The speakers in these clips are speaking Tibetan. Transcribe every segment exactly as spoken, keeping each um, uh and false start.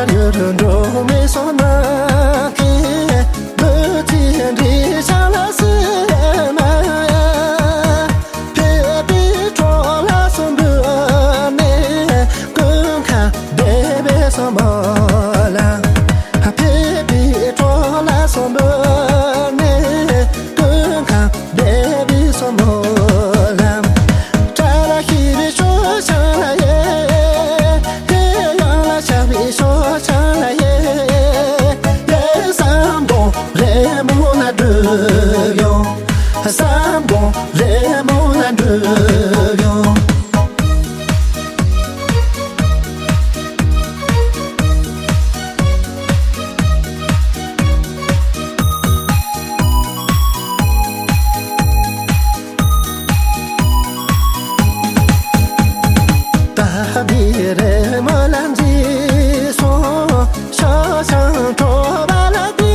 ཡུལ་འགྲོ་མི་སོང་ན་ཁེ། བུ་ཚེ་འདི་ཆ་ལ་སེ་མ། ཕེབས་པའི་འཕྲོ་ལ་སོང་འབུལ་ནས། ཀུན་ཁ་བདེ་བའི་སོ་མོ་ལ། ཕེབས་པའི་འཕྲོ་ལ་སོང་འབུལ་ནས། ཀུན་ཁ་བདེ་བའི་སོ་མོ་ལ། ཏྲ་ལ་ཤི་བའི་ཤོ་ཤ་ལ་ཡེ། ཧེ་ཡང་ལ་ཆགས་པའི་ཤོ་ཤ་ལ་ཡེ། ཡེ་བསམ་དོན་རེ་མོ་ན་འགྲུབ་ཡོང་། བསམ་དོན་རེ་མོ་ན་འགྲུབ་ཡོང་། ད་བི་རེ་མོ་ལ་འཛིན་སོང་། ཤ་ཤང་ཁྲོ་བ་ལ་བདེ་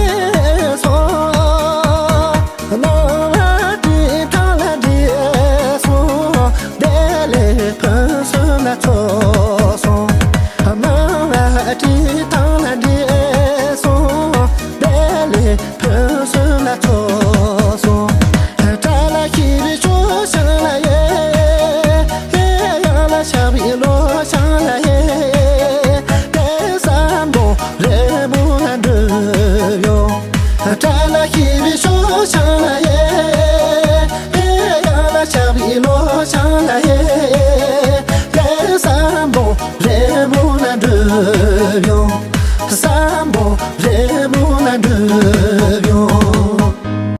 སོང་། སྣང་བ་དེ་ཐང་ལ་འདྲེས་སོང་། བདེ་ལེགས་ཕུན་སུམ་ལ་ཚོགས་སོང་། སྣང་བ་དེ་ཐང་ལ་འདྲེས་སོང་། བདེ་ལེགས་ཕུན་སུམ་ལ་ཚོགས་སོང་། ཏྲ་ལ་ཤི་བའི་ཤོ་ཤང་ལ་ཡེ། ཧེ་ཡང་ལ་ཆགས་པའི་ལོ་ཤང་ལ་ཡེ། དེ་བསམ་དོན་རེ་མོ་ན་འགྲུབ་ཡོང་། ཏྲ་ལ་ཤི་བའི་ཤོ་ཤང་ལ་ཡེ། ཧེ་ཡང་ལ་ཆགས་པའི་ལོ་ཤང་ལ་ཡེ། དེ་བསམ་དོན་རེ་མོ་ན་འགྲུབ་ཡོང་། བསམ་དོན་རེ་མོ་ན་འགྲུབ་